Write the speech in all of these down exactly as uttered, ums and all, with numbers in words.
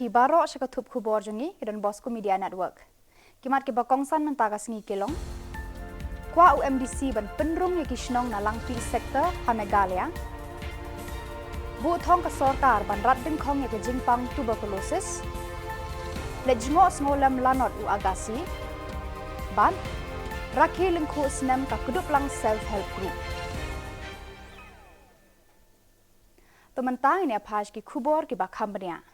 Ki baroh sha ka thup khubor jong ngi ka Don Bosco Media Network. Ki mat kiba kongsan mynta ka sngi ki long: Kwah u M D C ban pynrung ïa ki shnong na Langpih sector ha Meghalaya. Buh thong ka sorkar ban rat dyngkhong ïa ka jingpang tuberculosis. Leit jngoh sngewlem lanot u Agassi. Bad rakhe lyngkhuh snem ka Kdup Lang Self Help Group. To mynta ngin ïa peit ki khubor kiba kham bniah.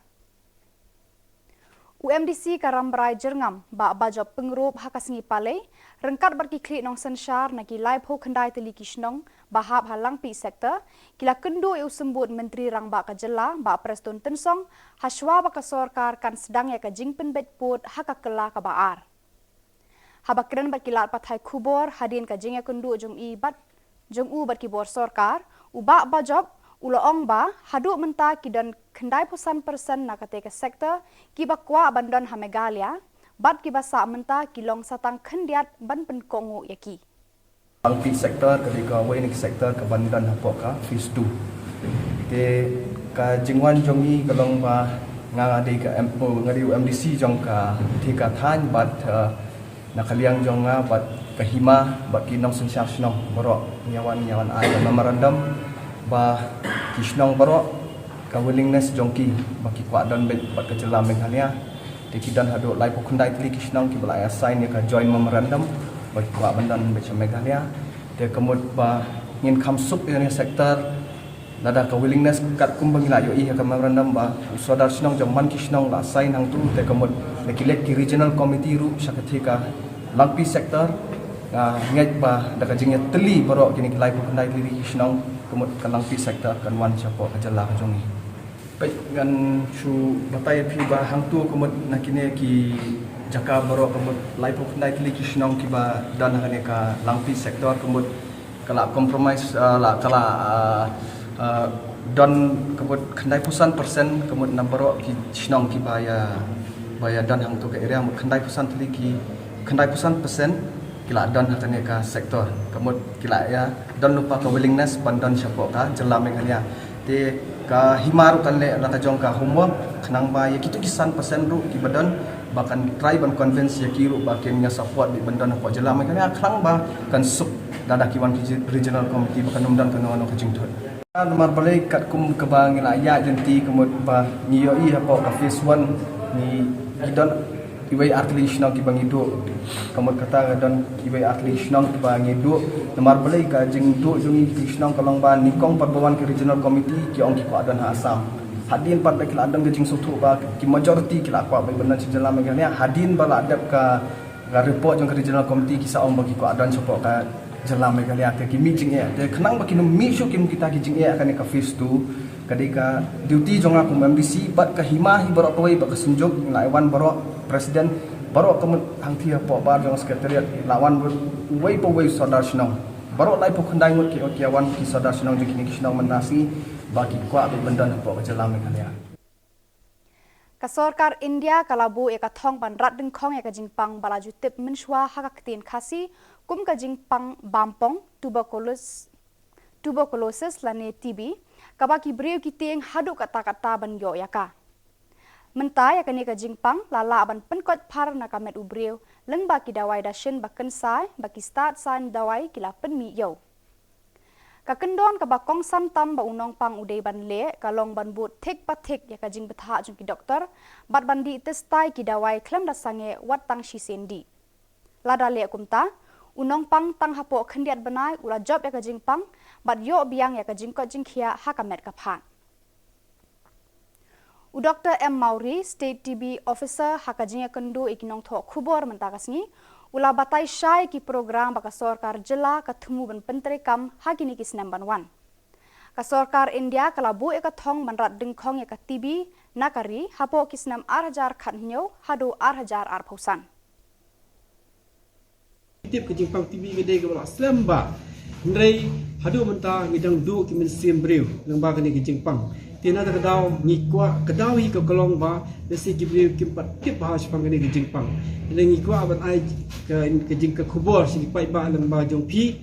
U M D C ka Rambrai Jyrngam, Bah Bajop Pyngrope, ha ka sngi Palei ryngkat bad ki khlieh nongsynshar na ki laiphew khyndai tylli ki shnong ba hap ha Langpih sector ki la kynduh ïa u Symbud Myntri Rangbah ka jylla, Bah Prestone Tynsong, hashwa ba ka sorkar kan sdang ïa ka jingpynbeit pud ha ka kylla kaba ar. Haba kren bad ki lad pathai khubor hadien ka jingïakynduh jong i bad jong u bad ki bor sorkar, u Bah Bajop u la ong ba haduh mynta ki don khyndai phew san percent na kata ka sector kiba kwah ban don ha Meghalaya, bad kiba sah mynta ki long sa tang khyndiat ban pynkohnguh ïa ki. Langpih sector ka dei kawei na ki sector kaban don hapoh ka phase two. Te ka jingwan jong ngi ka long ba nga, nga dei ka M-, oh, nga dei u M D C jong ka, te ka thaiñ bad, eh, na ka liang jong nga bad ka hima bad ki nongsynshar shnong baroh ngi ïa wan, ngi ïa wan ai ka memorandum ba ki shnong baroh ka willingness jong ki ba ki kwah don beit bad ka jylla Meghalaya. Te ki don haduh laiphew khyndai tylli ki shnong kiba la ïa sign ïa ka joint memorandum ba ki kwah ban don beit sha Meghalaya. Te ka mut ba ngin kham suk ïa kane ka sector, lada ka willingness katkum ba ngi la ïohi ha ka memorandum ba u sordar shnong jong man ki shnong la sign hangtu, te ka mut da ki leit ki regional committee ruh sha kata ka Langpih sector, nga ngeit ba da ka jingïatylli baroh kine ki laiphew khyndai tylli ki shnong, ka mut ka Langpih sector kan wan shapoh ka jylla ka jong ngi. Peit, ngan shu batai ïa phi ba hangtu ka mut na kine ki jaka baroh ka mut laiphew khyndai tylli ki shnong kiba don ha kane ka Langpih sector ka mut ka la compromise, ah, la, ka la, ah, ah, don ka mut khyndai phew san percent ka mut na baroh ki shnong kiba ïa, ba ïa don hangtu ka area, mut khyndai phew san tylli ki, khyndai phew san percent ki la don ha kane ka sector. Ka mut ki la ïa don lypa ka willingness ban don shapoh ka jylla Meghalaya. Te ka hima ruh kan leh la ka jong ka homework khnang ba ïa kitu ki san percent ruh kiba don ba kan try ban convince ïa ki ruh ba kin ïa support beit ban don hapoh jylla Meghalaya, khnang ba kan suk lada ki wan ki ji-, regional committee ba kan ym don kano kano ka jingthut. Namar balei katkum kaba ngi la ïaid lynti ka mut ba ngi ïohi hapoh ka phase one ngi, ngi don iwei ar tylli ki shnong kiba ngi duh. Ka mut kata ka don iwei ar tylli ki shnong kiba ngi duh. Namar balei ka jingduh jong ngi ki shnong ka long ba nyngkong pat ba wan ki regional committee ki ong ki kwah don ha Assam. Hadien pat ba ki la don ka jingsngewthuh ba ki majority ki la kwah ba ban don sha jylla Meghalaya. Hadien ba la dep ka, ka report jong ka regional committee ki sa ong ba ki kwah don shapoh ka jylla Meghalaya, te ki mih jingeh. Te khnang ba kin ym mih shuh kum kita ki jingeh ha kane ka phase two, ka dei ka duty jong nga kum M D C bad ka hima hi baroh kawei bad ka Synjuk, la wan baroh president, baroh ka mut hangthie hapoh bar jong secretariat, la wan uwei pa uwei sordar shnong. Baroh laiphew khyndai ngut ki, ki wan ki sordar shnong jong kine ki shnong mynta sngi ba ki kwah beit ban don hapoh ka jylla Meghalaya. Ka sorkar India ka la buh ïa ka thong ban rat dyngkhong ïa ka jingpang ba la ju tip mynshuwa ha ka ktien Khasi kum ka jingpang bampong, tuberculosis, tuberculosis lane T B, kaba ki briew ki tieng haduh katta katta ban ïoh ïa ka. Mynta ïa kane ka jingpang la lah ban pynkoit phar na ka met u briew lyngba ki dawai dashin ba kynsai, ba ki stad saiñ dawai ki la pynmih ïew. Ka kyndon kaba kongsan tam ba u nongpang u dei ban leh ka long ban bud thik pa thik ïa ka jingbthah jong ki doktor bad ban dih test tai ki dawai khlem da sangeh wat tang shisien dih. Lada leh kumta, u nongpang tang hapoh khyndiat bnai u la jop ïa ka jingpang bad ïoh biang ïa ka jingkoit jingkhiah ha ka met ka phad. U Doktor M Mawrie, State T B Officer, ha ka jingïakynduh ïa ki nongthoh khubor mynta ka sngi, u la batai shai ki program ba ka sorkar jylla ka thmu ban pyntreikam ha kine ki snem ban wan. Ka sorkar India ka la buh ïa ka thong ban rat dyngkhong ïa ka T B na ka ri hapoh ki snem ar hajar khathynñiew haduh ar hajar arphew san. Tip ka jingpang T B ka dei kaba la slem bha. Hynrei haduh mynta ngi dang duh ki mynsiem briew lyngba kane ka jingpang. Te na kata ka daw ngi kwah, ka daw hi ka long ba lehse ki briew kim pat tip bha shaphang kane ka jingpang. Hynrei ngi kwah ban ai ka, ka jing, ka khubor sha ki paidbah lyngba jong phi.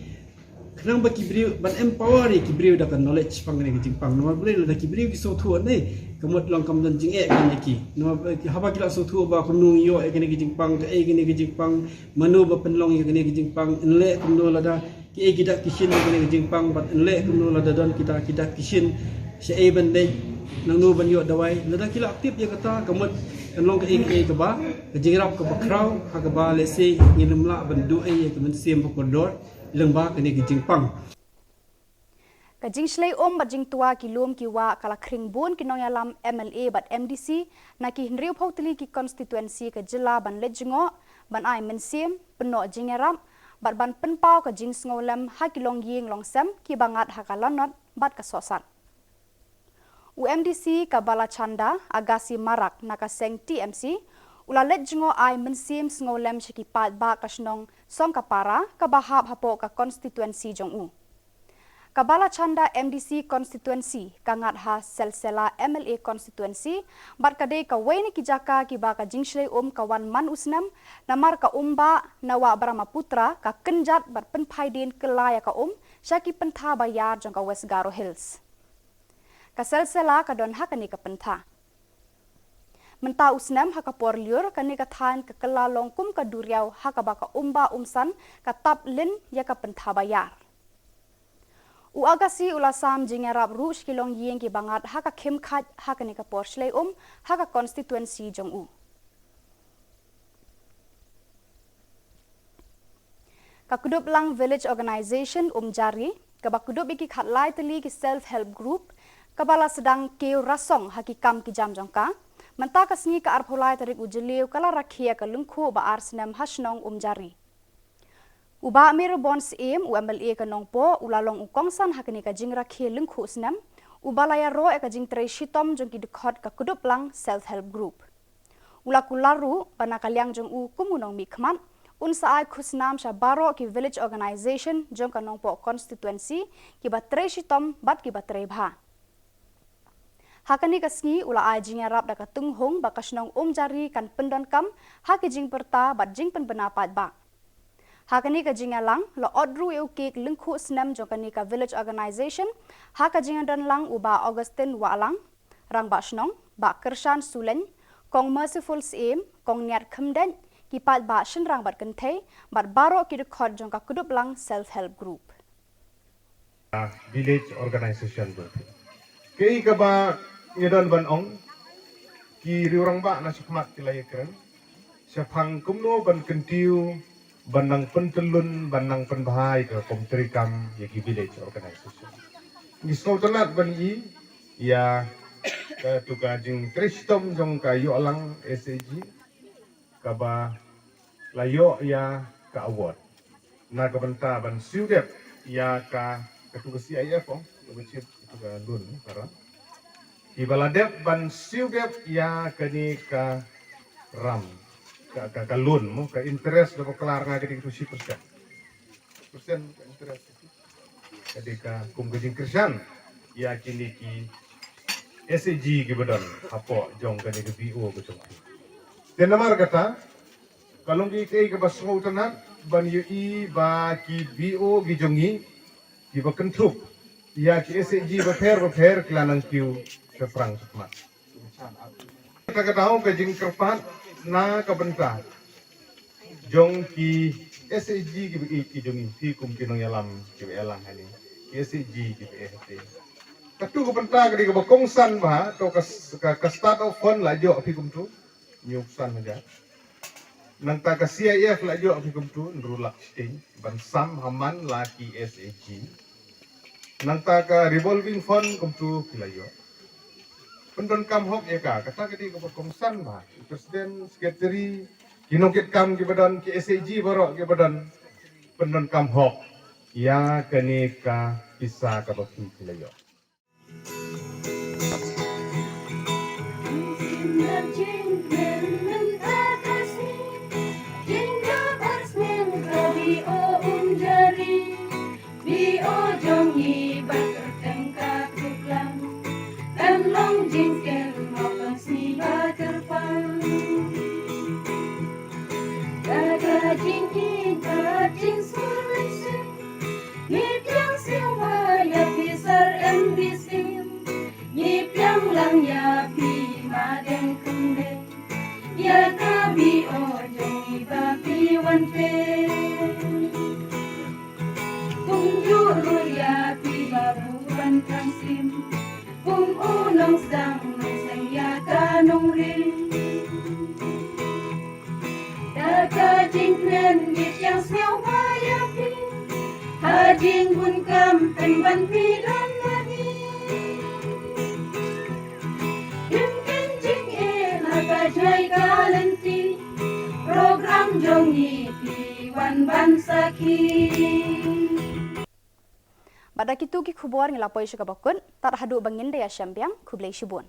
Nang ba ki briew ban empower ïa ki briew da ka knowledge shaphang kane ka jingpang. Namar balei? Lada ki briew ki sngewthuh ne, ka mut long kam don jingeh kane ki. Namar ba ki, haba ki la sngewthuh ba kumno ngi ïoh ïa kane ka jingpang, kaei kane ka jingpang, mano ba pynlong ïa kane ka jingpang, ynleh kumno lada kiei ki dak ki shin ïa kane ka jingpang, bad ynleh kumno lada don kita ki dak ki shin, shaei ban leit, nangno ban ïoh dawai. Lada ki la tip ïa kata, ka mut kan long kaei kaei kaba, ka jingïarap kaba khraw, ha kaba lehse ngin ym lah ban duh ei ïa ka mynsiem ba kordor lyngba kane ka jingpang. Ka jingshlei um bad jingtwa ki lum ki wah ka la khring bun ki nongïalam M L A bad M D C na ki hynriewphew tylli ki constituency ka jylla ban leit jngoh, ban ai mynsiem, pynnoh jingïarap, bad ban pynpaw ka jingsngewlem ha ki longïing longsem kiba ngat ha ka lanot bad ka sohsat. U M D C ka Balachanda, Agassi Marak na ka seng T M C, u la leit jngoh ai mynsiem sngewlem sha ki paidbah ka shnong Songkapara kaba hap hapoh ka constituency jong u. Ka Balachanda M D C constituency ka ngat ha Selsela M L A constituency, bad ka dei kawei na ki jaka kiba ka jingshlei um ka wan man u snem, namar ka umbah Nawah Brahmaputra ka kynjat bad pynphai dien kylla ïa ka um sha ki pyntha ba ïar jong ka West Garo Hills. Ka Selsela ka don ha kane ka pyntha. Mynta u snem ha ka por lyiur kane ka thaiñ ka kylla long kum ka duriaw ha kaba ka umbah umsan ka tap lin ïa ka pyntha ba ïar. U Agassi u la sam jingïarap ruh sha ki longïing kiba ngat ha ka Khymkhait ha kane ka por shlei um ha ka constituency jong u. Ka Kduplang Village Organization Umjari, kaba kdup ïa ki khatlai tylli ki self help group, kaba la sdang kiew rasong ha ki kam ki jam jong ka. Mynta ka sngi ka arphew lai tarik u Jylliew ka la rakhe ïa ka lyngkhuh ba ar snem ha shnong Umjari. U Bah Mayrbond Syiem, u M L A ka Nongpoh, u la long u kongsan ha kane ka jingrakhe lyngkhuh snem, uba la ïaroh ïa ka jingtrei shitom jong ki dkhot ka Kduplang Self Help Group. U la kular ruh ba na ka liang jong u kum u nongmihkhmat, un sa ai khusnam sha baroh ki village organization jong ka Nongpoh constituency kiba trei shitom bad kiba trei bha. Ha kane ka sngi u la ai jingïarap da ka tynghung ba ka shnong Umjari kan pyndonkam ha ki jingpyrta bad jingpynbna paidbah. Ha kane ka jingïalang la ot ruh ïa u cake lyngkhuh snem jong kane ka village organization ha ka jingdon lang u Bah Augustine Wahlang, Rangbah Shnong, Bah Kyrshan Sulein, Kong Merciful Syiem, Kong Niat Khymdeit, ki paidbah shynrang bad kynthei, bad baroh ki dkhot jong ka Kduplang Self Help Group. Village Organization jong phi. Kaei kaba ngi don ban ong, ki riew rangbah na shakhmat ki la ïakren shaphang kumno ban kyntiew ban nang pyntyllun, ban nang pynbha ïa ka kum treikam ïa ki village organization. Ngi sngewtynnat ban i ïa ka, tu ka jingtrei shitom jong ka Ïohlang S H G, kaba la ïoh ïa ka award na ka bynta ban siew dep ïa ka, ka tu ka C I F, ong, ka ba chip, ka tu ka lun, ka ram. Kiba la dep ban siew dep ïa kane ka ram, ka, ka, ka loan mo, ka interest da ba klar nga ka dei ka tu shi percent. Percent ka interest. Ka dei ka kum ka jingkyrshan ïa kine ki S H G kiba don hapoh jong kane ka V O ka jong ki. Te namar kata, ka long kaei kaei kaba sngewtynnat ban ïohi ba ki V O ki jong ngi kiba kynthup ïa ki S H G bapher bapher ki la nang kiew shaphrang shakhmat. Kata ka daw ka jingkyrpad na ka bynta jong ki S H G kiba ïeit ki jong ngi, phi kum ki nongïalam kiba ïalang hangne, ki S H G kiba ïeit. Katu ka bynta ka dei kaba kongsan bha, to ka, ka, ka start up fund la ïoh phi kumtu hynñiew san hajar. Nangta ka C I F la ïoh phi kumtu hynriew lak shiteng ban sam ha man la ki S H G. Nangta ka revolving fund kumtu phi la ïoh. Pyndonkam hok ïa ka, kata ka dei kaba kongsan bha. President, secretary, ki nongkitkam kiba don, ki S H G baroh kiba don, pyndonkam hok ïa kane ka pisa kaba phi, phi la ïoh. Kum u nongsdang nongseng ïa ka nongrim. Da ka jingkmen ngi thiang sngewbha ïa phi. Ha jingbun kam pynban phi don bad ngi. Im ken jingeh na ka jngai ka lynti. Program jong ngi phi wan ban sakhi. Bad da kitu ki khubor ngi la poi sha kaba kut, tad haduh ba ngin da ïashem biang, khublei shibun.